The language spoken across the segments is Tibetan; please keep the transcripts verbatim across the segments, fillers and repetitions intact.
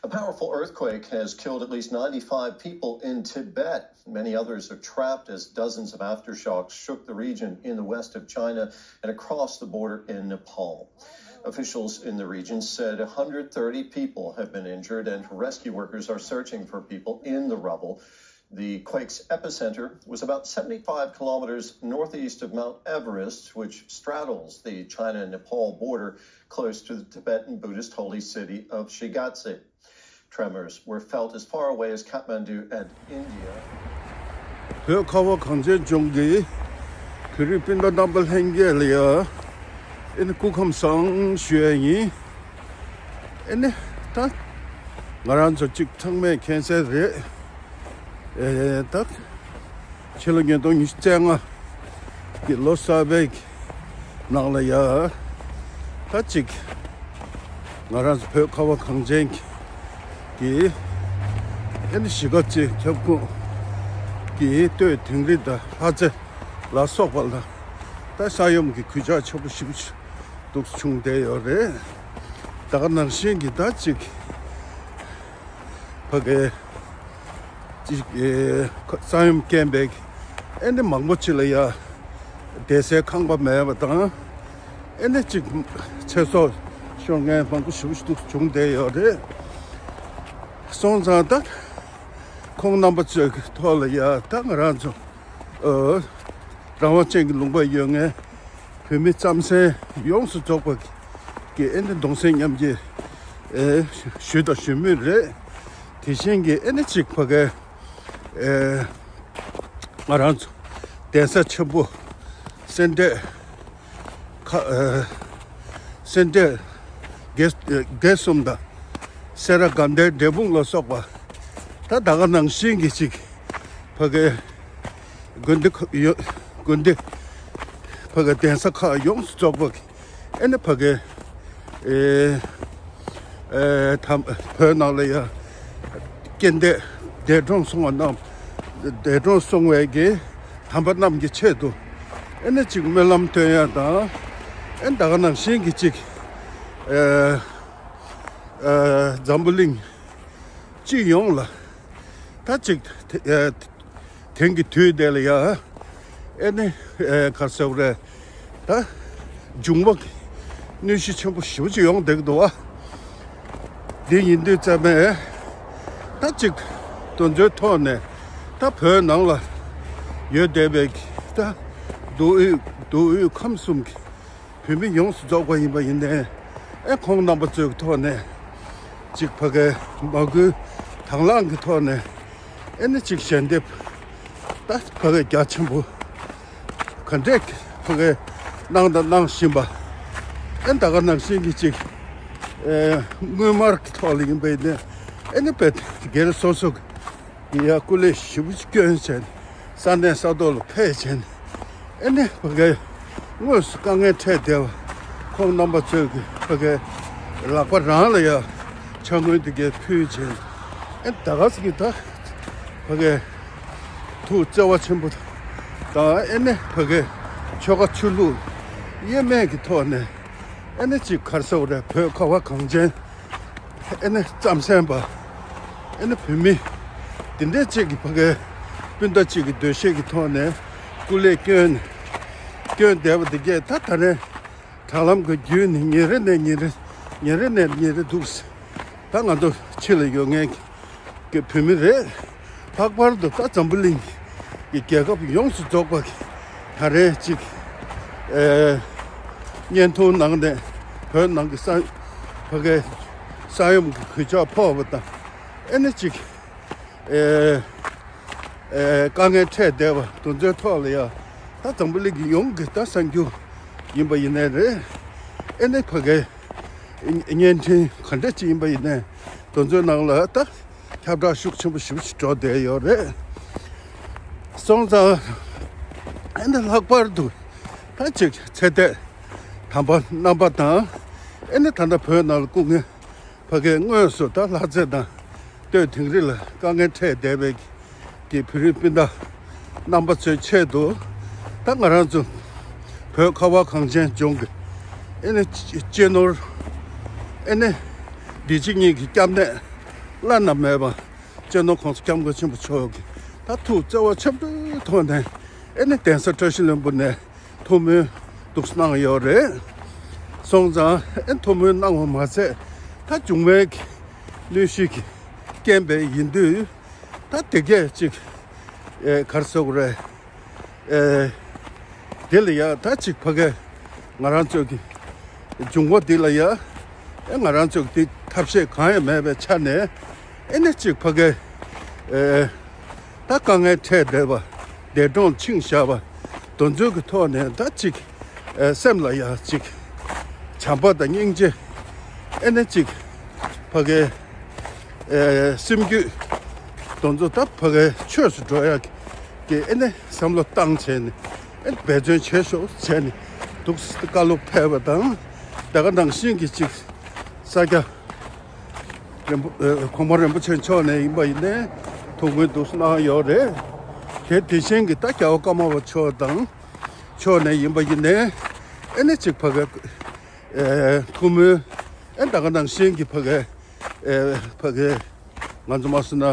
A powerful earthquake has killed at least ninety-five people in Tibet. Many others are trapped as dozens of aftershocks shook the region in the west of China and across the border in Nepal. Officials in the region said one hundred thirty people have been injured, and rescue workers are searching for people in the rubble. The quake's epicenter was about seventy-five kilometers northeast of Mount Everest, which straddles the China-Nepal border close to the Tibetan Buddhist holy city of Shigatse. Tremors were felt as far away as Kathmandu and India. བོད་ཁ་བ་གངས་ཅན་ལྗོངས་ཀྱི་བོད་རིགས་སྤུན་ཟླ་རྣམ་པ་ལྷན་རྒྱས་ལ་ཡ། ཨེ་ནི་སྐུ་ཁམས་བཟང་ཞུ་ཡ་ཡིན། ཨེ་ནི་ད་ང་རང་ཚོ་གཅིག་ཚང་མས་མཁྱེན་གསལ་རེད། ཨེ་ད་ཕྱི་ལོ་ཉིས་སྟོང་ཉི་ཤུ་རྩ་ལྔ་གི་ལོ་གསར་པའི་ནང་ལ་ཡ། ད་གཅིག་ང་རང་ཚོ་བོད་ཁ་བ་གངས་ཅན་གྱི་ཨེ་ནི་གཞིས་ཀ་རྩེ་ཁྱབ་ཁོངས་ཀྱི་སྟོད་དིང་རི་དང་ལྷ་རྩེ་ལ་སོགས་པ་ལ་ད་ས་ཡོམ་གྱི་གོད་ཆག་ཆེན་པོ་ཞེ་པོ་ཅིག་འདུག་བྱུང་བསྡད་ཡོད་རེད། ད་ག་ནང་བཞིན་གྱི་ད་གཅིག་ཕ་གི་གཅིག་ས་ཡོམ་རྐྱེན་པས་ཨེ་ནི་མང་པོ་ཅིག་ལ་ཡ་བསྡད་སའི་ཁང་པ་མེད་པ་དང་། ཨེ་ནི་གཅིག་ཚེ་སྲོག་ཤོར་མཁན་མང་པོ་ཞེ་པོ་ཅིག་འདུག་བྱུང་བསྡད་ཡོད་རེད། སོང་ཙང་ད་ཁོང་རྣམ་པ་ཚོའི་ཐོག་ལ་ཡ་ད་ང་རང་ཚོ་ཨོ་རང་དབང་ཅན་གྱི་ལུང་པ་ཡོད་མཁན་བོད་མི་རྩམ་ཟན་ཡོངས་སུ་རྫོགས་པ་གི་ཨེ་ནི་གདུང་སེམས་མཉམ་སྐྱེད་ཨེ་ཞུས་དང་ཞུ་མུས་རེད། དེ་བཞིན་གྱི་ཨེ་ནི་གཅིག་ཕ་གའི་ཨེ་ང་རང་ཚོ་གདན་ས་ཆེན་པོ་སེ་འབྲས་ཁ་ཨེ་སེ་འབྲས་དགེ་དགེ་གསུམ་དང་སེ་ར་དགའ་ལྡན་འབྲས་སྤུངས་ལ་སོགས་པ་ད་ད་ག་ནང་བཞིན་གྱི་ཅིག་ཕ་གའི་དགོན་སྡེ་ཁ་ཡོ་དགོན་སྡེ་ཕ་གའི་གདན་ས་ཁག་ཡོངས་སུ་རྫོགས་པ་གི་ཨེ་ནི་ཕ་གའི་ཨེ་ཨེ་དམ་བོད་ནང་ལ་ཡ་རྐྱེན་འདས་འདས་གྲོངས་སོང་བ་རྣམས་འདས་གྲོངས་སོང་བའི་གི་དམ་པ་རྣམས་ཀྱི་ཆེད་དུ་ཨེ་ནི་ཅིག་སྨོན་ལམ་སྟོན་ཡ་དང་ཨེ་ད་ག་ནང་བཞིན་གྱི་ཅིག་ཨེ་ཨེ་འཛམ་བུ་གླིང་སྤྱི་ཡོངས་ལ་ད་ཅིག་ཨེ་དེང་གི་དུས་འདི་ལ་ཡ་ཨེ་ནི་ཨེ་ག་རེ་ཟེར་དགོས་རེད། ད་འབྱུང་བ་གི་གནོད་གཞི་ཆེན་པོ་ཞེ་པོ་ཅིག་ཡོང་བསྡད་ཀྱི་འདུག་བ། འདི་ཡིན་དུས་ཙམ་པས་ད་ཅིག་དེ་ཚོའི་ཐོག་ནས་ད་བོད་ནང་ལ་ཡོད་བསྡད་པའི་གི་ད་མདོ་དབུས་མདོ་དབུས་ཁམས་གསུམ་གྱི་བོད་མི་ཡོངས་སུ་རྫོགས་པ་ཡིན་པ་ཡིན་ནའི་ཨེ་ཁོང་རྣམ་པ་ཚོའི་ཐོག་ནས་ཅིག་ཕ་གའི་མ་བསྐུལ་དང་བླངས་ཀྱི་ཐོག་ནས་ཨེ་ནི་ཅིག་ཞལ་འདེབས་ད་ཕ་གའི་རྒྱ་ཆེན་པོ་ག་འདྲས་ཕ་གའི་གནང་དང་གནང་བཞིན་པ་ཨེ་ད་ག་ནང་བཞིན་གྱི་ཅིག་ཨེ་དངུལ་སྨར་གྱི་ཐོག་ལ་ཡིན་པ་ཡིན་ནའི་ཨེ་ནི་བེད་སྒེར་སོ་སོ་གི་ཡ་སྐུ་ལས་ཞེ་པོ་ཅིག་བསྐྱོན་བྱས་ནས་ས་གནས་ས་ཐོག་ལ་ཕེབས་བྱས་ནས་ཨེ་ནི་ཕ་གའི་དངོས་སུ་དཀའ་ངལ་འཕྲད་བསྡད་པ་ཁོང་རྣམ་པ་ཚོས་ཀྱི་ཕ་གའི་ལག་པ་རང་ལ་ཡ་ཕྱག་དངུལ་དེ་གའི་ཕུལ་བྱས་ནས་ཨེ་ད་ག་ཟེ་གི་ད་ཕ་གའི་ཐུགས་བརྩེ་བ་ཆེན་པོ་དང་ཨེ་ནི་ཕ་གའི་ཆོལ་ཁ་ཆོས་ལུགས་དབྱེར་མེད་ཀྱི་ཐོག་ནས་ཨེ་ནི་ཅིག་ག་རེ་ཟེར་དགོས་རེད། བོད་ཁ་བ་གངས་ཅན་ཨེ་ནི་རྩམ་ཟན་པ་ཨེ་ནི་བོད་མི་འདི་འདྲའི་ཅིག་གི་ཕ་གའི་སྤུན་ཟླ་ཅིག་གི་འདོད་ཤེས་ཀྱི་ཐོག་ནས་སྐུ་ལས་བསྐྱོན་བསྐྱོན་བསྡད་པ་འདི་གས་ད་ད་རེས་དྲ་ལམ་གྱི་བརྒྱུད་ནས་ཉིན་རེ་ནས་ཉིན་རེ་ཉིན་རེ་ནས་ཉིན་རེ་འདུག་ད་ང་ཚོ་ཕྱི་ལ་ཡོད་མཁན་གྱི་བོད་མི་རེད། ལྷག་པར་དུ་ད་འཛམ་བུ་གླིང་གི་རྒྱལ་ཁབ་ཡོངས་སུ་རྫོགས་པ་གི་ད་རེས་ཅིག་ཨེ་བརྙན་ཐུང་ནང་ནས་བོད་ནང་གི་ས་ཕ་གའི་ས་ཡོམ་གྱི་གོད་ཆག་ཕོག་པ་དང་ཨེ་ནི་ཅིག་ཨེ་ཨེ་དཀའ་ངལ་འཕྲད་བསྡད་པ་དེ་ཚོའི་ཐོག་ལ་ཡ་ད་འཛམ་བུ་གླིང་གི་ཡོངས་ཀྱི་ད་གསར་འགྱུར་ཡིན་པ་ཡིན་ནའི་རེད། ཨེ་ནི་ཕ་གའི་བརྙན་འཕྲིན་ག་འདྲ་ཅིག་ཡིན་པ་ཡིན་ནའི་དེ་ཚོའི་ནང་ལ་ད་ཁྱབ་བསྒྲགས་ཤུགས་ཆེན་པོ་ཞེ་པོ་ཞིག་འགྲོ་བསྡད་ཡོད་རེད། སོང་ཙང་ཨེ་ནི་ལྷག་པར་དུ་ད་ཅིག་ཚེ་འདས་དམ་པ་རྣམ་པ་དང་ཨེ་ནི་ད་ལྟ་བོད་ནང་ལ་སྐུ་ངལ་ཕ་གའི་དངོས་སུ་ད་ལྷ་རྩེ་དང་སྟོད་དིང་རི་ལ་དཀའ་ངལ་འཕྲད་བསྡད་པའི་གི་བོད་རིགས་སྤུན་ཟླ་རྣམ་པ་ཚོའི་ཆེད་དུ་ད་ང་རང་ཚོ་བོད་ཁ་བ་གངས་ཅན་ལྗོངས་ཀྱི་ཨེ་ནི་གཅེས་ནོར་ཨེ་ནི་འདི་ཕྱི་གཉིས་ཀྱི་སྐྱབས་གནས་ བླ་ན་མེད་པ་སྤྱི་ནོར་༸གོང་ས་༸སྐྱབས་མགོན་ཆེན་པོ་མཆོག་གིས་ད་ཐུགས་བརྩེ་བ་ཆེན་པོའི་ཐོག་ནས་ཨེ་ནི་གདན་ས་བཀྲ་ཤིས་ལྷུན་པོ་ནས་ཐུགས་སྨོན་འདུག་གནང་ཡོད་རེད། སོང་ཙང་ཨེ་ཐུགས་སྨོན་གནང་བ་མ་ཟད་ད་འབྱུང་བའི་གནོད་གཞི་གི་རྐྱེན་པས་ཡིན་དུས་ད་དེ་གས་ཅིག་ཨེ་ག་རེ་ཟེར་དགོས་རེད། ཨེ་དེ་ལ་ཡ་ད་ཅིག་ཕ་གས་ང་རང་ཚོ་གི་འབྱུང་བ་འདི་ལ་ཡ་ཨེ་ང་རང་ཚོ་གི་འདི་ཐབས་ཤེས་གང་ཡང་མེད་པའི་ཆ་ནས་ཨེ་ནི་ཅིག་ཕ་གས་ཨེ་ད་དཀའ་ངལ་འཕྲད་བསྡད་པ་འདས་གྲོངས་ཕྱིན་བཞག་པ་དེ་ཚོ་གི་ཐོག་ནས་ད་ཅིག་ཨེ་སེམས་ལ་ཡ་ཅིག་བྱམས་པ་དང་སྙིང་རྗེ་ཨེ་ནི་ཅིག་ཕ་གས་ཨེ་སེམས་རྒྱུད་དེ་ཚོ་ད་ཕ་གས་ཆོས་སུ་འགྲོ་ཡག་གི་ཨེ་ནི་བསམ་བློ་བཏང་བྱས་ནས་ཨེ་འབད་བརྩོན་བྱེད་ཤོག་བྱས་ནས་འདུག་བཀའ་སློབ་ཕེབས་པ་དང་ད་ག་ནང་བཞིན་གྱི་ཅིག་ས་སྐྱ་རིན་པོ་ཨེ་གོང་མ་རིན་པོ་ཆེ་མཆོག་ནས་ཡིན་པ་ཡིན་ནའི་ཐུགས་སྨོན་འདུག་གནང་ཡོད་རེད། དེ་དེ་བཞིན་གྱི་ད་རྒྱལ་བ་ཀརྨ་པ་མཆོག་དང་མཆོག་ནས་ཡིན་པ་ཡིན་ནའི་ཨེ་ནི་ཅིག་ཕ་གས་ཨེ་ཐུགས་སྨོན་ཨེ་ད་ག་ནང་བཞིན་གྱི་ཕ་གས་ཨེ་ཕ་གས་ང་ཚོ་མ་སུ་ན་ཨ་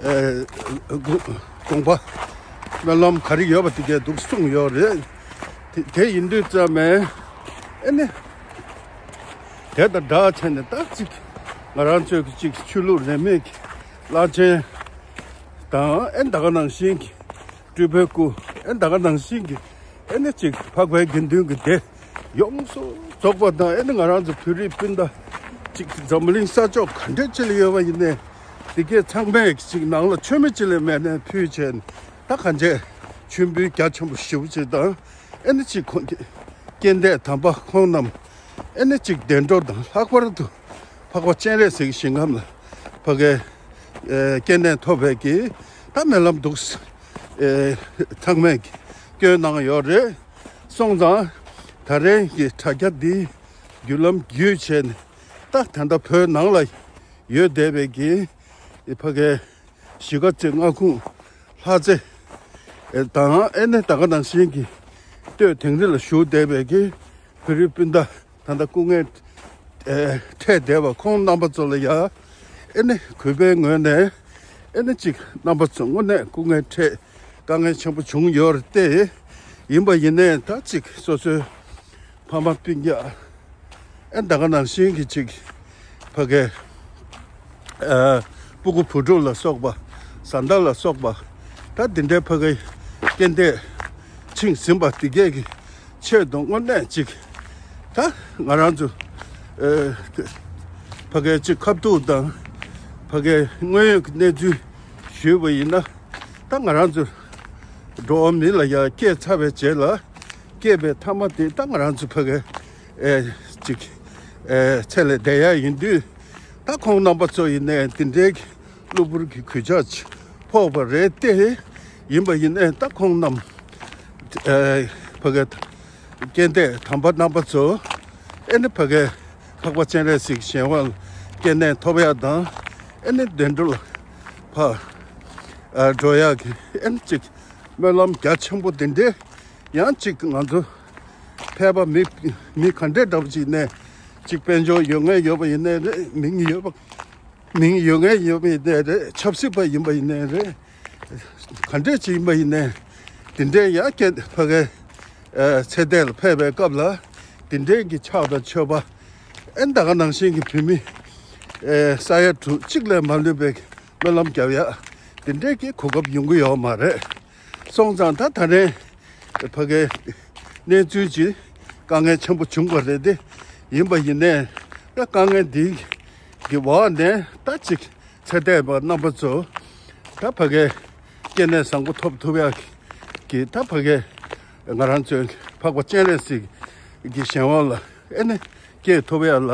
ཨེ་དགོངས་པ་སྨོན་ལམ་ག་རེ་ཡོད་པ་དེ་གས་འདུག་གསུངས་ཡོད་རེད། དེ་དེ་ཡིན་དུས་ཙམ་མེ་ཨེ་ནི་དེ་དང་འདྲ་བྱས་ནས་ད་ཅིག་ང་རང་ཚོའི་གི་ཅིག་ཆོས་ལུགས་རིས་མེད་ཀྱི་བླ་ཆེན་དང་ཨེ་ད་ག་ནང་བཞིན་གྱི་སྤྲུལ་པའི་སྐུ་ཨེ་ད་ག་ནང་བཞིན་གྱི་ཨེ་ནི་ཅིག་འཕགས་པའི་དགེ་འདུན་གྱི་སྡེ་ཡོངས་སུ་རྫོགས་པ་དང་ཨེ་ནི་ང་རང་ཚོ་བོད་རིགས་སྤུན་ཟླ་ཅིག་འཛམ་བུ་གླིང་ས་ཕྱོགས་ག་འདྲ་ཅིག་ལ་ཡོད་པ་ཡིན་ནའི་དེ་གས་ཚང་མས་ཅིག་ནང་ལ་མཆོད་མེ་ཅིག་ལས་མེད་ནས་ཕུལ་བྱས་ནས་ད་གང་བྱས་མཆོད་འབུལ་རྒྱ་ཆེན་པོ་ཞེ་པོ་ཅིག་དང་ཨེ་ནི་ཅིག་ཁོང་རྐྱེན་འདས་དམ་པ་ཁོང་རྣམས་ཨེ་ནི་ཅིག་བདེ་འགྲོ་དང་ལྷག་པར་དུ་འཕགས་པ་སྤྱན་རས་གཟིགས་ཞིང་ཁམས་ལ་ཕ་གའི་ཨེ་སྐྱེ་གནས་ཐོབ་པའི་གི་ད་སྨོན་ལམ་འདུག་ཨེ་ཚང་མས་སྐྱོན་གནང་ཡོད་རེད། སོང་ཙང་ད་རེས་ཀྱི་དྲ་རྒྱ་འདི་བརྒྱུད་ལམ་བརྒྱུད་བྱས་ནས་ད་ད་ལྟ་བོད་ནང་ལ་ཡོད་བསྡད་པའི་གི་ཕ་གའི་གཞིས་ཀ་རྩེ་མངའ་ཁོངས་ལྷ་རྩེ་དང་ཨེ་ནི་ད་ག་ནང་བཞིན་གྱི་སྟོད་དིང་རི་ལ་བཞུགས་བསྡད་པའི་གི་བོད་རིགས་སྤུན་ཟླ་ད་ལྟ་སྐུ་ངལ་འཕྲད་བསྡད་པ་ཁོང་རྣམ་པ་ཚོ་ལ་ཡ་ཨེ་ནི་གུས་པའི་ངོས་ནས་ཨེ་ནི་ཅིག་རྣམ་པ་ཚོ་དངོས་གནས་སྐུ་ངལ་འཕྲད་དཀའ་ངལ་ཆེན་པོ་བྱུང་ཡོད་རེད་དེ། ཡིན་པ་ཡིན་ནའི་ད་ཅིག་སོ་སོའི་ཕ་མ་སྤུན་ཀྱག་ཨེ་ད་ག་ནང་བཞིན་གྱི་ཅིག་ཕ་གའི་ཨ་སྤུ་གུ་བུ་ཕྲུག་ལ་སོགས་པ་བཟའ་ཟླ་ལ་སོགས་པ་ད་འདི་འདྲའི་ཕ་གའི་རྐྱེན་འདས་ཕྱིན་ཟིན་པ་འདི་གས་ཀྱི་ཆེད་དུ་དངོས་གནས་ཅིག་ད་ང་རང་ཚོ་ཨ་ཕ་གའི་ཅིག་ཁ་ཐུག་དང་ཕ་གའི་དངོས་ཡོད་ཀྱི་གནས་ཚུལ་ཞུས་པ་ཡིན་ན་ད་ང་རང་ཚོ་འགྲོ་བ་མི་ལ་ཡང་སྐྱེས་ཚར་བའི་རྗེས་ལ་སྐྱེས་པའི་མཐའ་མ་དེ་ད་ང་རང་ཚོ་ཕ་གའི་ཨེ་ཅིག་ཨེ་ཚེ་ལས་འདས་ཡ་ཡིན་དུས་ད་ཁོང་རྣམ་པ་ཚོ་ཡིན་ནའི་འདི་འདྲའི་གི་གློ་བུར་གྱི་གོད་ཆག་ཅིག་ཕོག་པ་རེད་དེ། ཡིན་པ་ཡིན་ནའི་ད་ཁོང་རྣམས་ཨེ་ཕ་གའི་རྐྱེན་འདས་དམ་པ་རྣམ་པ་ཚོ་ཨེ་ནི་ཕ་གའི་འཕགས་པ་སྤྱན་རས་གཟིགས་གཞན་དབང་རྐྱེན་གནས་ཐོབ་ཡ་དང་ཨེ་ནི་བདེ་འགྲོ་ལ་ཕ་ཨ་འགྲོ་ཡག་གི་ཨེ་ནི་ཅིག་སྨོན་ལམ་རྒྱ་ཆེན་པོ་འདི་འདྲའི་ཡང་ཅིག་ང་ཚོ་ཕལ་པ་མི་མི་ག་འདྲས་འདྲ་པོ་ཅིག་ནས་ཅིག་དཔལ་འབྱོར་ཡོད་ངེས་ཡོད་པ་ཡིན་ནའི་རེད། མིང་ཡོད་པ་མིང་ཡོད་ངེས་ཡོད་པ་ཡིན་ནའི་རེད། ཆབ་སྲིད་པ་ཡིན་པ་ཡིན་ནའི་རེད། ག་འདྲས་ཅིག་ཡིན་པ་ཡིན་ནའི་དེ་འདྲའི་ཡང་སྐད་ཕ་གའི་ཨ་ཚེ་འདས་ལ་ཕེབས་པའི་སྐབས་ལ་དེ་འདྲའི་གི་ཕྱག་དང་མཆོད་པ་ཨེ་ད་ག་ནང་བཞིན་གྱི་བོད་མི་ཨེ་ས་ཡ་དྲུག་གཅིག་ལས་མ་ལུས་པའི་སྨོན་ལམ་རྒྱབ་ཡ་དེ་འདྲའི་གི་གོ་སྐབས་ཡོང་གི་ཡོད་མ་རེད། སོང་ཙང་ད་ད་རེས་ཕ་གའི་གནས་ཚུལ་གྱི་དཀའ་ངལ་ཆེན་པོ་བྱུང་བ་རེད་དེ། ཡིན་པ་ཡིན་ནའི་ད་དཀའ་ངལ་འདི་གི་འོག་ནས་ད་ཅིག་ཚེ་འདས་པ་རྣམ་པ་ཚོ་ད་ཕ་གའི་སྐྱེ་གནས་བཟང་པོ་ཐོབ་ཐུབ་ཡག་གི་ད་ཕ་གའི་ང་རང་ཚོའི་འཕགས་པ་སྤྱན་རས་གཟིགས་ཀྱི་གཞན་དབང་ལ་ཨེ་ནི་སྐྱེས་ཐུབ་ཡག་ལ་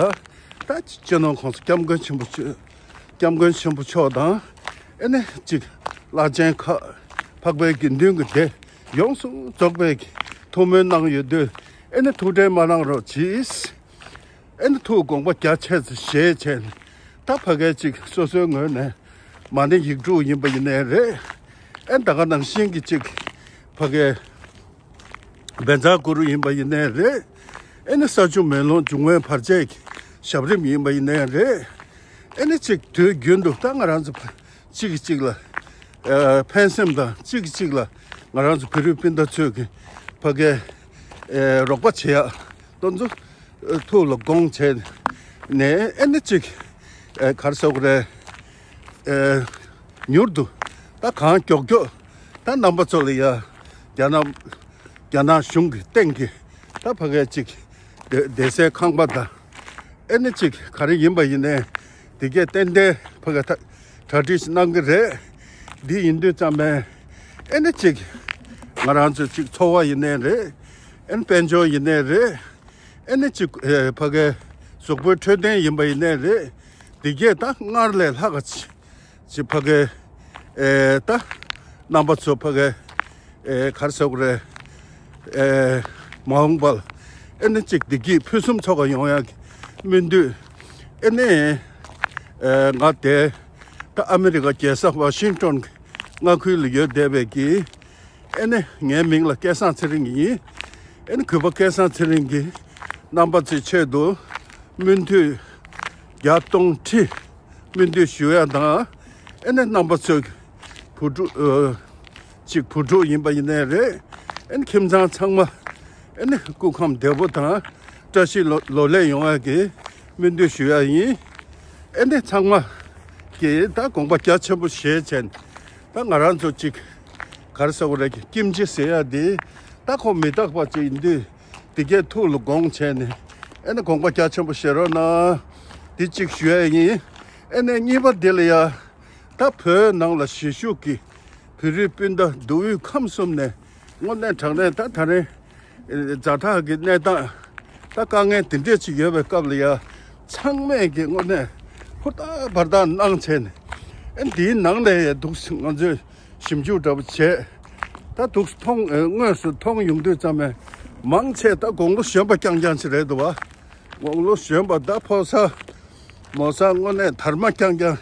ད་སྤྱི་ནོར་༸གོང་ས་༸སྐྱབས་མགོན་ཆེན་པོ་མཆོག་༸སྐྱབས་མགོན་ཆེན་པོ་མཆོག་དང་ཨེ་ནི་ཅིག་བླ་ཆེན་ཁག་འཕགས་པའི་དགེ་འདུན་གྱི་སྡེ་ཡོངས་སུ་རྫོགས་པའི་ཐུགས་སྨོན་གནང་ཡོད་དུས་ཨེ་ནི་ཐུགས་ཁྲལ་མ་གནང་རོགས་གྱིས། ཨེ་ནི་ཐུགས་དགོངས་པ་རྒྱ་ཆེ་ཙམ་བཞེས་བྱས་ནས་ད་ཕ་གའི་ཅིག་སོ་སོའི་ངོས་ནས་མ་ཎི་ཡིག་དྲུག་ཡིན་པ་ཡིན་ནའི་རེད། ཨེ་ནི་ད་ག་ནང་བཞིན་གྱི་ཅིག་ཕ་གའི་བཛྲ་གུ་རུ་ཡིན་པ་ཡིན་ནའི་རེད། ཨེ་ནི་ས་བཅུ་མེ་ལོང་འབྱུང་བའི་བར་ཆད་ཀྱི་ཞབས་རིམ་ཡིན་པ་ཡིན་ནའི་རེད། ཨེ་ནི་ཅིག་དུས་རྒྱུན་དུ་ད་ང་རང་ཚོ་གཅིག་གིས་གཅིག་ལ་ཨ་ཕན་སེམས་དང་གཅིག་གིས་གཅིག་ལ་ང་རང་ཚོ་བོད་རིགས་སྤུན་ཟླ་ཚོས་ཀྱི་ཕ་གའི་ཨ་རོགས་པ་བྱེད་ཡག་དེ་ཚོ་ཨ་ཐུགས་ལ་དགོངས་བྱས་ནས་ཨེ་ནི་ཅིག་ཨ་ག་རེ་ཟེར་དགོས་རེད། ཨ་མྱུར་དུ་ད་གང་མགྱོགས་མགྱོགས་ད་རྣམ་པ་ཚོ་ལ་ཡ་རྒྱ་ནག་རྒྱ་ནག་གཞུང་གི་སྟེང་གི་ད་ཕ་གའི་ཅིག་བསྡད་བསྡད་སའི་ཁང་པ་དང་། ཨེ་ནི་ཅིག་ག་རེ་ཡིན་པ་ཡིན་ནའི་དེ་གས་ཏན་ཏན་ཕ་ག་ད་གྲ་སྒྲིག་གནང་གི་རེད། འདི་ཡིན་དུས་ཙམ་པས་ཨེ་ནི་ཅིག་ང་རང་ཚོ་ཅིག་འཚོ་བ་ཡིན་ནའི་རེད། ཨེ་ནི་དཔལ་འབྱོར་ཡིན་ནའི་རེད། ཨེ་ནི་ཅིག་ཨེ་ཕ་གའི་གཟུགས་པོའི་འཕྲོད་བསྟེན་ཡིན་པ་ཡིན་ནའི་རེད། འདི་གས་ད་སྔར་ལས་ལྷག་ག་ཅིག་ཅིག་ཕ་གའི་ཨེ་ད་རྣམ་པ་ཚོ་ཕ་གའི་ཨེ་ག་རེ་ཟེར་དགོས་རེད། ཨེ་མ་འོངས་པར་ཨེ་ནི་ཅིག་བདེ་སྐྱིད་ཕུན་སུམ་ཚོགས་པ་ཡོང་ཡག་གི་སྨོན་འདུན། ཨེ་ནི་ཨེ་ང་དེ་ད་ཨ་མི་རི་ཀ་རྒྱལ་ས་ཝ་ཤིང་ཏོན་གྱི་མངའ་ཁུལ་ལ་ཡོད་བསྡད་པའི་གི་ཨེ་ནི་ངའི་མིང་ལ་སྐལ་བཟང་ཚེ་རིང་ཡིན། ཨེ་ནི་གུས་པ་སྐལ་བཟང་ཚེ་རིང་གིས་རྣམ་པ་ཚོའི་ཆེད་དུ་སྨོན་འདུན་བརྒྱ་སྟོང་ཁྲི་སྨོན་འདུན་ཞུ་ཡ་དང་། ཨེ་ནི་རྣམ་པ་ཚོའི་བུ་ཕྲུག་ཨ་ཅིག་བུ་ཕྲུག་ཡིན་པ་ཡིན་ནའི་རེད། ཨེ་ནི་ཁྱིམ་ཚང་ཚང་མ་ཨེ་ནི་སྐུ་ཁམས་བདེ་པོ་དང་བཀྲ་ཤིས་ལོ་ལོ་ལེགས་ཡོང་བ་གི་སྨོན་འདུན་ཞུ་ཡ་ཡིན། ཨེ་ནི་ཚང་མ་གི་ད་དགོངས་པ་རྒྱ་ཆེན་པོ་བཞེས་བྱས་ད་ང་རང་ཚོ་ཅིག་ག་རེ་ཟེར་དགོས་རེད། ཀྱི་ཀིམ་ཅི་ཟེར་ཡ་དེ་ད་ཁོ་མི་རྟག་པ་ཅིག་ཡིན་དུས་དེ་གས་ཐུགས་ལ་དགོངས་བྱས་ནས་ཨེ་ནི་དགོངས་པ་རྒྱ་ཆེན་པོ་བཞེས་རོགས་གནང་། དེ་གཅིག་ཞུ་ཡ་ཡིན། ཨེ་ནི་གཉིས་པ་དེ་ལ་ཡ་ད་བོད་ནང་ལ་གཞིས་བཞུགས་ཀྱི་བོད་རིགས་སྤུན་ཟླ་མདོ་དབུས་ཁམས་གསུམ་ནས་དངོས་གནས་དྲང་གནས་ད་ད་རེས་ཛ་དྲག་གི་གནས་སྟངས་ད་དཀའ་ངལ་དེ་འདྲས་ཅིག་ཡོད་པའི་སྐབས་ལ་ཡ་ཚང་མས་ཀྱི་དངོས་གནས་ཧུར་ཐག་བར་ཐག་གནང་བྱས་ནས་ཨེ་འདིའི་ནང་ལ་ཡ་འདུག་ང་ཚོས་ཞིབ་འཇུག་འདྲ་པོ་བྱས། ད་འདུག་མཐོང་ཨེ་དངོས་སུ་མཐོང་ཡོང་དུས་ཙམ་པས་མང་ཆེ་ད་དགུང་ལོ་གཞོན་པ་རྐྱང་རྐྱང་ཞིག་རེད་འདུག་བ། དགུང་ལོ་གཞོན་པ་ད་ཕོ་གསར་མོ་གསར་དངོས་གནས་དར་མ་རྐྱང་རྐྱང་།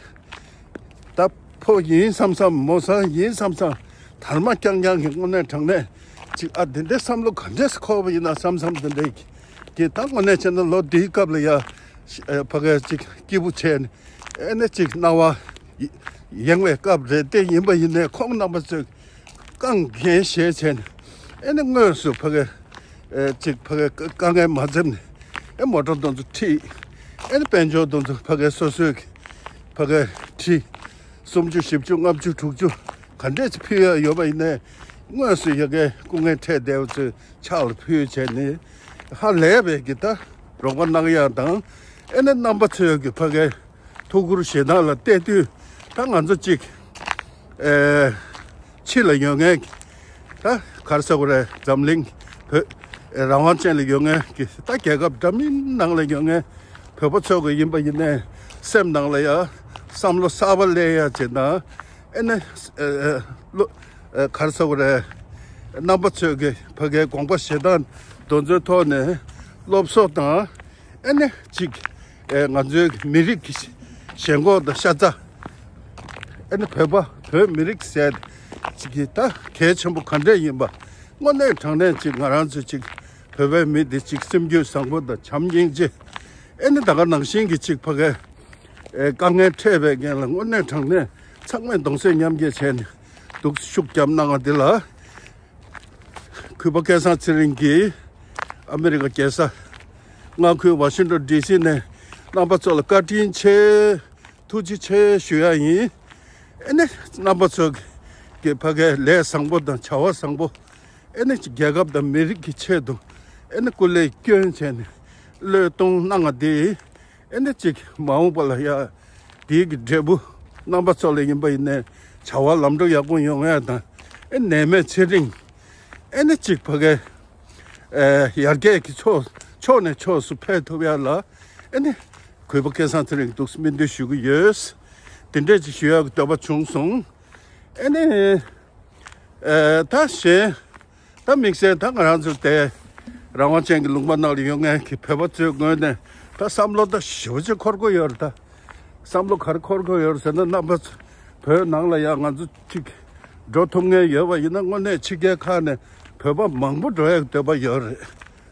ད་ཕོ་ཡིན་བསམ་བསམ་མོ་གསར་ཡིན་བསམ་བསམ་དར་མ་རྐྱང་རྐྱང་གི་དངོས་གནས་དྲང་གནས་ཅིག་ཨ་དེ་འདྲའི་བསམ་བློ་ག་འདྲས་སུ་འཁོར་བ་ཡིན་ན་བསམ་བསམ་དེ་འདྲའི་གི་ད་དངོས་གནས་བྱས་ན་ལོ་འདིའི་སྐབས་ལ་ཡ་ཕ་ག་ཅིག་སྐྱིད་པོ་བྱས་ནས་ཨེ་ནས་ཅིག་སྣང་བ་ཡེངས་པའི་སྐབས་རེད་དེ། ཡིན་པ་ཡིན་ནའི་ཁོང་རྣམ་པ་ཚོས་རྐང་འགན་བཞེས་བྱས་ནས་ཨེ་ནས་དངོས་སུ་ཕ་ག་ཨེ་ཅིག་ཕ་ག་དཀའ་ངལ་མ་འཛེམས་ནས་ཨེ་མོ་ཊ་དེ་ཚོ་ཁྲིད། ཨེ་ནས་དཔལ་འབྱོར་དེ་ཚོ་ཕ་ག་སོ་སོའི་གི་ཕ་ག་ཁྲི་སུམ་ཅུ་བཞི་བཅུ་ལྔ་བཅུ་དྲུག་ཅུ་ག་འདྲས་ཅིག་ཕུལ་ཡ་ཡོད་པ་ཡིན་ནའི་དངོས་སུ་ཡ་གའི་སྐུ་ངལ་འཕྲད་བསྡད་པ་ཚོའི་ཕྱག་ལ་ཕུལ་བྱས་ནས་ཧ་ལས་པའི་གི་ད་རོགས་པ་གནང་ཡ་དང་། ཨེ་ནས་རྣམ་པ་ཚོའི་གི་ཕ་གའི་ཐུགས་ཁུར་བཞེས་སྟངས་ལ་བལྟས་དུས་ད་ང་ཚོ་གཅིག་ཨེ་ཕྱི་ལ་ཡོད་མཁན་གྱི་ད་ག་རེ་ཟེར་དགོས་རེད། འཛམ་གླིང་བོད་ཨེ་རང་དབང་ཅན་ལ་ཡོད་མཁན་གྱི་ད་རྒྱལ་ཁབ་འདྲ་མིན་ནང་ལ་ཡོད་མཁན་བོད་པ་ཚོ་གི་ཡིན་པ་ཡིན་ནའི་སེམས་ནང་ལ་ཡ་བསམ་བློ་གསར་པ་སླེབས་ཡ་བྱེད་ན་ཨེ་ནས་ཨེ་ཨེ་བློ་ཨེ་ག་རེ་ཟེར་དགོས་རེད། རྣམ་པ་ཚོས་གི་ཕ་གའི་དགོངས་པ་བཞེས་སྟངས་དེ་ཚོའི་ཐོག་ནས་སློབ་གསོ་དང་། ཨེ་ནས་གཅིག་ཨེ་ང་ཚོའི་མི་རིགས་ཀྱི་ཞེན་ཁོག་དང་ཤ་ཚ། ཨེ་ནས་བོད་པ་བོད་མི་རིགས་ཟེར་གཅིག་གི་ད་གལ་ཆེན་པོ་ག་འདྲས་ཡིན་པ་དངོས་གནས་དྲང་གནས་གཅིག་ང་རང་ཚོ་གཅིག་བོད་པའི་མི་འདི་གཅིག་སེམས་རྒྱུད་བཟང་པོ་དང་བྱམས་སྙིང་རྗེ། ཨེ་ནས་ད་ག་ནང་བཞིན་གྱི་གཅིག་ཕ་གའི་ཨེ་དཀའ་ངལ་འཕྲད་པའི་རྐྱེན་ལ་དངོས་གནས་དྲང་གནས་ཚང་མས་གདུང་སེམས་མཉམ་སྐྱེད་བྱས་ནས་འདུག་ཤུགས་བརྒྱབ་གནང་བ་འདི་ལ། གུས་པ་སྐལ་བཟང་ཚེ་རིང་གིས་ཨ་མི་རི་ཀ་རྒྱལ་ས་མངའ་ཁུལ་ཝ་ཤིང་ཊོན་ཌི་སི་ནས་རྣམ་པ་ཚོ་ལ་བཀའ་དྲིན་ཆེ། ཐུགས་རྗེ་ཆེ་ཞུ་ཡ་ཡིན། ཨེ་ནས་རྣམ་པ་ཚོ་གི་ཕ་གའི་ལས་བཟང་པོ་དང་བྱ་བ་བཟང་པོ། ཨེ་ནས་རྒྱལ་ཁབ་དང་མི་རིགས་ཀྱི་ཆེད་དུ་ཨེ་ནས་སྐུ་ལས་བསྐྱོན་བྱས་ནས་བློས་གཏོང་གནང་བ་དེ། ཨེ་ནས་གཅིག་མ་འོངས་པ་ལ་ཡ་དེའི་གི་འབྲས་བུ་རྣམ་པ་ཚོ་ལ་ཡིན་པ་ཡིན་ནའི་བྱ་བ་ལམ་འགྲོ་ཡག་པོ་ཡོང་ཡ་དང་། ཨེ་ནས་ནད་མེད་ཚེ་རིང་། ཨེ་ནས་གཅིག་ཕ་གའི་ཨེ་ཡར་རྒྱས་ཀྱི་ཕྱོགས་ཕྱོགས་ནས་ཕྱོགས་སུ་འཕེལ་ཐུབ་ཡ་ལ་ཨེ་ནས་གུས་པ་སྐལ་བཟང་ཚེ་རིང་འདུག་སྨོན་འདུན་ཞུ་གི་ཡོད། དེ་འདྲས་ཅིག་ཞུ་ཡག་གི་འདོད་པ་བྱུང་སོང་། ཨེ་ནས་ཨེ་ད་གཞན། ད་དམིགས་བསལ་ད་ང་རང་ཚོ་དེ་རང་དབང་ཅན་གྱི་ལུང་པ་ནང་ལ་ཡོད་མཁན་གྱི་བོད་པ་ཚོའི་ངོས་ནས་ད་བསམ་བློ་ད་ཞེ་པོ་ཅིག་འཁོར་གྱི་ཡོད་རེད། ད་བསམ་བློ་ག་རེ་འཁོར་གྱི་ཡོད་རེད་ཟེར་ན། རྣམ་པ་ཚོ་བོད་ནང་ལ་ཡང་ང་ཚོ་གཅིག་འགྲོ་ཐུབ་མཁན་ཡོད་པ་ཡིན་ན་དངོས་གནས་ཕྱི་རྒྱལ་ཁག་ནས་བོད་པ་མང་པོ་འགྲོ་ཡག་འདོད་པ་ཡོད་རེད།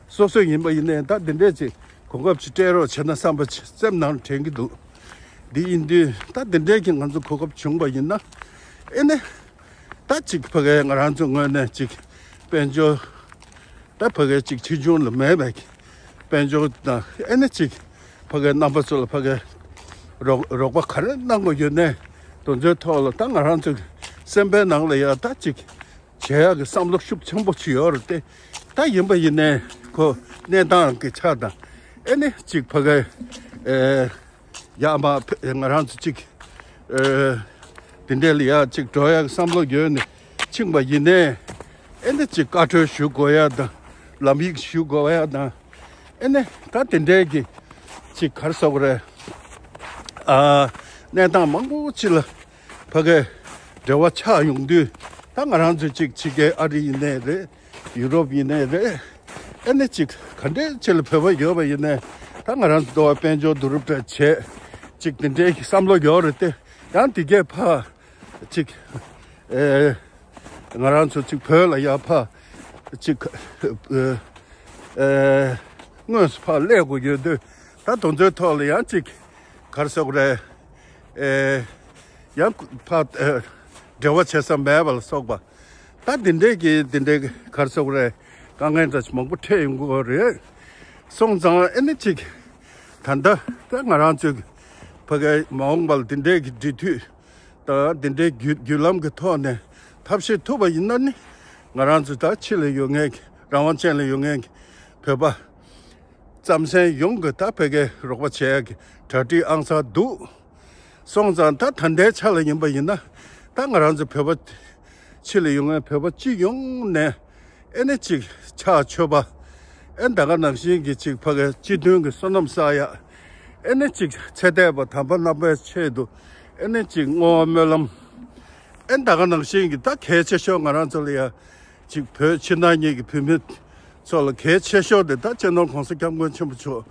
སོ་སོ་ཡིན་པ་ཡིན་ནའི་ད་འདི་འདྲས་ཅིག་གོ་སྐབས་ཅིག་སྤྲད་རོགས་བྱས་ན་བསམ་པ་ཅིག་སེམས་ནང་དྲན་གྱི་འདུག་འདི་ཡིན་དུས་ད་འདི་འདྲའི་གི་ང་ཚོ་གོ་སྐབས་བྱུང་བ་ཡིན་ན། ཨེ་ནི་ད་ཅིག་ཕ་གའི་ང་རང་ཚོ་ངོས་ནས་ཅིག་དཔལ་འབྱོར། ད་ཕ་གའི་ཅིག་ཆེ་ཆུང་ལ་མེད་པའི་དཔལ་འབྱོར་དང་ཨེ་ནི་ཅིག་ཕ་གའི་རྣམ་པ་ཚོ་ལ་ཕ་གའི་རོགས་རོགས་པ་ག་རེ་གནང་དགོས་ཡོད་ནའི་དེ་ཚོའི་ཐོག་ལ་ད་ང་རང་ཚོ་སེམས་པའི་ནང་ལ་ཡ་ད་ཅིག་བྱེད་ཡག་གི་བསམ་བློ་ཤུགས་ཆེན་པོ་ཞིག་ཡོད་རེད་དེ། ད་ཡིན་པ་ཡིན་ནའི་ཁོ་གནས་སྟངས་ཀྱི་ཆ་དང་ཨེ་ནི་ཅིག་ཕ་གའི་ཨེ། ཡ་མ་ཕེ་ང་རང་ཚོ་གཅིག་ཨེ། དེ་འདྲས་ལ་ཡ་གཅིག་འགྲོ་ཡག་བསམ་བློ་ཡོད་ནས་ཕྱིན་པ་ཡིན་ནའི། ཨེ་འདི་གཅིག་བཀའ་འཁྲོལ་ཞུ་དགོས་ཡ་དང་ལམ་ཡིག་ཞུ་དགོས་ཡ་དང་། ཨེ་ནི་ད་དེ་འདྲས་ཀྱི་གཅིག་ག་རེ་ཟེར་དགོས་རེད། ཨ། གནས་སྟངས་མང་པོ་ཅིག་ལ་ཕ་གའི་འབྲེལ་བ་ཆགས་ཡོང་དུས་ད་ང་རང་ཚོ་གཅིག་ཕྱི་རྒྱལ་ཨ་རི་ཡིན་ནའི་རེད། ཡུ་རོབ་ཡིན་ནའི་རེད། ཨེ་ནི་གཅིག་ག་འདྲའི་ཆེད་ལ་བོད་པ་ཡོད་པ་ཡིན་ནའི་ད་ང་རང་ཚོ་དཔལ་འབྱོར་བསྡུ་རུབ་འདྲ་བྱས་གཅིག་དེ་འདྲའི་བསམ་བློ་ཡོད་རེད་དེ། ཡང་དེ་གས་ཕ་གཅིག་ཨེ། ང་རང་ཚོ་གཅིག་བོད་ལ་ཡ་ཕ་གཅིག་ཨེ་ཨེ་དངོས་སུ་ཕ་སླེབས་དགོས་ཡོད་དུས་ད་དེ་ཚོའི་ཐོག་ལ་ཡང་གཅིག་ག་རེ་ཟེར་དགོས་རེད། ཨེ། ཡང་ཕ་ཨེ་འབྲེལ་བ་བྱེད་ས་མེད་པ་ལ་སོགས་པ། ད་འདི་འདྲའི་གི་འདི་འདྲའི་གི་ག་རེ་ཟེར་དགོས་རེད། དཀའ་ངལ་འདྲ་ཞིག་མང་པོ་འཕྲད་ཡོང་གི་ཡོད་རེད། སོང་ཙང་ཨེ་ནི་གཅིག་ད་ལྟ་ད་ང་རང་ཚོའི་ཕ་གའི་མ་འོངས་པ་ལ་འདི་འདྲའི་གི་འབྲེལ་མཐུད་དང་འདི་འདྲའི་བརྒྱུད་བརྒྱུད་ལམ་གི་ཐོག་ནས་ཐབས་ཤེས་ཐུབ་པ་ཡིན་ན་ནི་ང་རང་ཚོ་ད་ཕྱི་ལ་ཡོད་མཁན་གྱི་རང་དབང་ཅན་ལ་ཡོད་མཁན་གྱི་བོད་པ་རྩམ་ཟན་ཡོངས་ཀྱི་ད་ཕ་གའི་རོགས་པ་བྱེད་ཡག་གི་གྲ་སྒྲིག་ཨང་གསར་འདུག་སོང་ཙང་ད་ད་ལྟའི་ཆ་ལ་ཡིན་པ་ཡིན་ན་ད་ང་རང་ཚོ་བོད་པ་ཕྱི་ལ་ཡོད་མཁན་བོད་པ་སྤྱི་ཡོངས་ནས་ཨེ་ནི་གཅིག་ཕྱག་མཆོད་པ། ཨེ་ད་ག་ནང་བཞིན་གྱི་གཅིག་ཕ་གའི་སྤྱི་མཐུན་གྱི་བསོད་ནམས་བསགས་ཡ། ཨེ་ནི་གཅིག་ཚེ་འདས་པ་དམ་པ་རྣམ་པའི་ཆེད་དུ་ཨེ་ནི་གཅིག་བསྔོ་བ་སྨོན་ལམ། ཨེ་ད་ག་ནང་བཞིན་གྱི་ད་གལ་ཆེ་ཤོས་ང་རང་ཚོ་ལ་ཡ་གཅིག་བོད་ཕྱི་ནང་གཉིས་ཀྱི་བོད་མི་ཚོ་ལ་གལ་ཆེ་ཤོས་དེ་ད་སྤྱི་ནོར་༸གོང་ས་༸སྐྱབས་མགོན་ཆེན་པོ་མཆོག་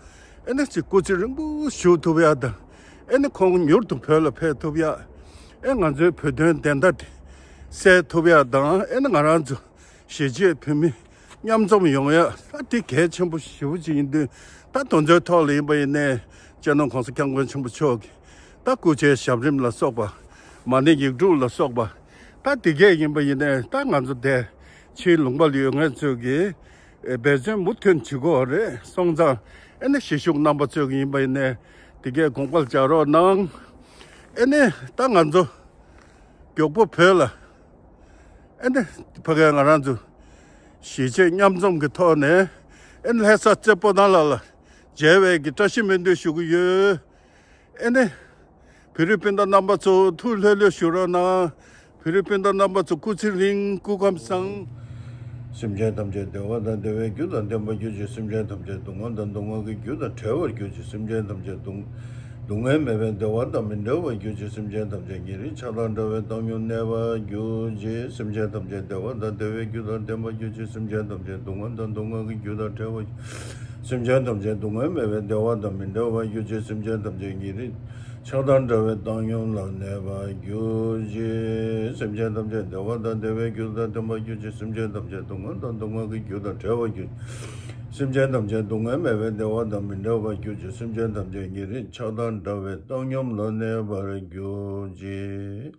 ཨེ་ནི་གཅིག་སྐུ་ཚེ་རིང་པོ་བཞུགས་ཐུབ་ཡ་དང་། ཨེ་ནི་ཁོང་མྱུར་དུ་བོད་ལ་ཕེབས་ཐུབ་ཡ། ཨེ་ང་ཚོའི་བོད་དོན་བདེན་མཐའ་གསལ་ཐུབ་ཡ་དང་། ཨེ་ནི་ང་རང་ཚོ་གཞིས་བྱེས་བོད་མི་མཉམ་འཛོམས་ཡོང་ཡ་ད་དེ་གལ་ཆེན་པོ་ཞེ་པོ་ཅིག་ཡིན་དུས། ད་དེ་ཚོའི་ཐོག་ལ་ཡིན་པ་ཡིན་ནའི་སྤྱི་ནོར་༸གོང་ས་༸སྐྱབས་མགོན་ཆེན་པོ་མཆོག་གི་ད་སྐུ་ཕྱྭའི་ཞབས་རིམ་ལ་སོགས་པ། མ་ཎི་ཡིག་དྲུག་ལ་སོགས་པ། ད་དེ་གས་ཡིན་པ་ཡིན་ནའི་ད་ང་ཚོ་དེ་ཕྱིའི་ལུང་པ་ལ་ཡོད་མཁན་ཚོས་ཀྱི་འབད་བརྩོན་མུ་མཐུད་བྱེད་ཀྱི་ཡོད་རེད། སོང་ཙང་ཨེ་ནི་གཞིས་བཞུགས་རྣམ་པ་ཚོས་ཀྱི་ཡིན་པ་ཡིན་ནའི་དེ་གས་དགོངས་པ་རྒྱག་རོགས་གནང་། ཨེ་ནི་ད་ང་ཚོ་མགྱོགས་པོ་བོད་ལ་ཨེ་ནི་ཕ་གའི་ང་རང་ཚོ་གཞིས་བྱེས་མཉམ་འཛོམས་ཀྱི་ཐོག་ནས་ཨེ་ནི་ལྷ་ས་རྩེ་སྤོ་ན་ལ་ལ་མཇལ་བའི་གི་བཀྲ་ཤིས་སྨོན་འདུན་ཞུ་གི་ཡོད། ཨེ་ནི། བོད་རིགས་སྤུན་ཟླ་རྣམ་པ་ཚོ་ཐུགས་ལྷོད་ལྷོད་བཞུགས་རོགས་གནང་། བོད་རིགས་སྤུན་ཟླ་རྣམ་པ་ཚོ་སྐུ་ཚེ་རིང་། སྐུ་ཁམས་བཟང་། སེམས་ཅན་ཐམས་ཅད་བདེ་བ་དང་བདེ་བའི་རྒྱུ་དང་ལྡན་པར་གྱུར་ཅིག་སེམས་ཅན་ཐམས་ཅད་སྡུག་བསྔལ་དང་སྡུག་བསྔལ་གྱི་རྒྱུ་དང་བྲལ་བར་གྱུར་ཅིག་སེམས་ཅན་ཐམས་ཅད་སྡུག་སྡུག་བསྔལ་མེད་པའི་བདེ་བ་དང་མི་འབྲལ་བར་གྱུར་ཅིག་སེམས་ཅན་ཐམས་ཅད་ཉེ་རིང་ཆགས་སྡང་འདྲ་བའི་བཏང་སྙོམས་གནས་པར་གྱུར་ཅིག་སེམས་ཅན་ཐམས་ཅད་བདེ་བ་དང་བདེ་བའི་རྒྱུ་དང་ལྡན་པར་གྱུར་ཅིག་སེམས་ཅན་ཐམས་ཅད་སྡུག་བསྔལ་དང་སྡུག་བསྔལ་གྱི་རྒྱུ་དང་བྲལ་བར་སེམས་ཅན་ཐམས་ཅད་སྡུག་བསྔལ་མེད་པའི་བདེ་བ་དང་མི་འབྲལ་བར་གྱུར་ཅིག་སེམས་ཅན་ཐམས་ཅད་ཉེ་རིང་ཆགས་སྡང་འདྲ་བའི་བཏང་སྙོམས་ལ་གནས་པར་གྱུར་ཅིག་སེམས་ཅན་ཐམས་ཅད་བདེ་བ་དང་བདེ་བའི་རྒྱུ་དང་ལྡན་པར་གྱུར་ཅིག་སེམས་ཅན་ཐམས་ཅད་སྡུག་བསྔལ་དང་སྡུག་བསྔལ་གྱི་རྒྱུ་དང་བྲལ་བར་གྱུར་ཅིག་སེམས་ཅན་ཐམས་ཅད་སྡུག་བསྔལ་མེད་པའི་བདེ་བ་དང་མི་འབྲལ་བར་གྱུར་ཅིག་སེམས་ཅན་ཐམས་ཅད་ཉེ་རིང་ཆགས་སྡང་འདྲ་བའི་བཏང་སྙོམས་ལ་གནས་པར་གྱུར་ཅིག་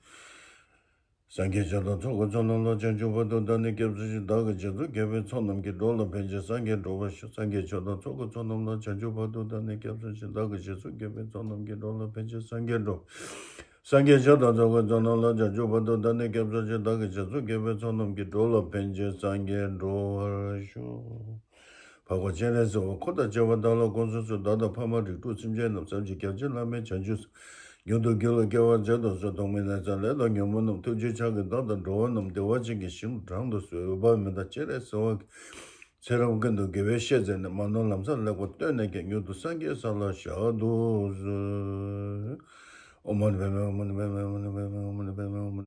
སངས་རྒྱས་ཆོས་དང་ཚོགས་ཀྱི་མཚོ་རྣམས་ལ། བྱང་ཆུབ་བར་དུ་བདག་ནི་སྐྱབས་སུ་མཆི། བདག་གིས་རྗེས་སུ་སྐྱབས་པའི་ཚོགས་རྣམས་ཀྱིས། འགྲོ་ལ་ཕན་ཕྱིར་སངས་རྒྱས་འགྲུབ་པར་ཤོག་སངས་རྒྱས་ཆོས་དང་ཚོགས་ཀྱི་མཚོ་རྣམས་ལ། བྱང་ཆུབ་བར་དུ་བདག་ནི་སྐྱབས་སུ་མཆི། བདག་གིས་རྗེས་སུ་སྐྱབས་པའི་ཚོགས་རྣམས་ཀྱིས། འགྲོ་ལ་ཕན་ཕྱིར་སངས་རྒྱས་འགྲུབ། སངས་རྒྱས་ཆོས་དང་ཚོགས་ཀྱི་མཚོ་རྣམས་ལ། བྱང་ཆུབ་བར་དུ་བདག་ནི་སྐྱབས་སུ་མཆི། བདག་གིས་རྗེས་སུ་སྐྱབས་པའི་ཚོགས་རྣམས་ཀྱིས། འགྲོ་ལ་ཕན་ཕྱིར་སངས་རྒྱས་འགྲུབ་པར་ཤོག་འཕགས་པ་སྤྱན་རས་གཟིགས་དབང་། འཁོར་དང་བཅས་པ་དག་ལ་དགོངས་སུ་གསོལ། བདག་དང་ཕ་མ་རིགས་དྲུག་སེམས་ཅན་རྣམས། ཟབ་ཅིང་རྒྱ་ཆེའི་བླ་མེད་བྱང་ཆུབ་སེམས། མྱུར་དུ་རྒྱུད་ལ་སྐྱེ་བར་མཛད་དུ་གསོལ། ཐོག་མེད་ནས་བརྩེ་ལས་དང་ཉོན་མོངས་རྣམས། ཐུགས་རྗེའི་ཕྱག་གིས་བདག་དང་འགྲོ་བ་རྣམས། བདེ་བ་ཅན་གྱི་ཞིང་དུ་འདྲེན་དུ་གསོལ། འོད་དཔག་མེད་དང་སྤྱན་རས་གཟིགས་དབང་གིས། ཚེ་རབས་ཀུན་ཏུ་དགེ་བའི་བཤེས་གཉེན་ནས། མ་ནོར་ལམ་སྲང་ལེགས་པར་བཏོན་ནས་ཀྱང་། མྱུར་དུ་སངས་རྒྱས་ས་ལ་བཞག་ཏུ་གསོལ། ཨོཾ་མ་ཎི་པདྨེ་ཧཱུྃ། མ་ཎི་པདྨེ་ཧཱུྃ། མ་ཎི་པདྨེ་ཧཱུྃ། མ་ཎི་པདྨེ་ཧཱུྃ།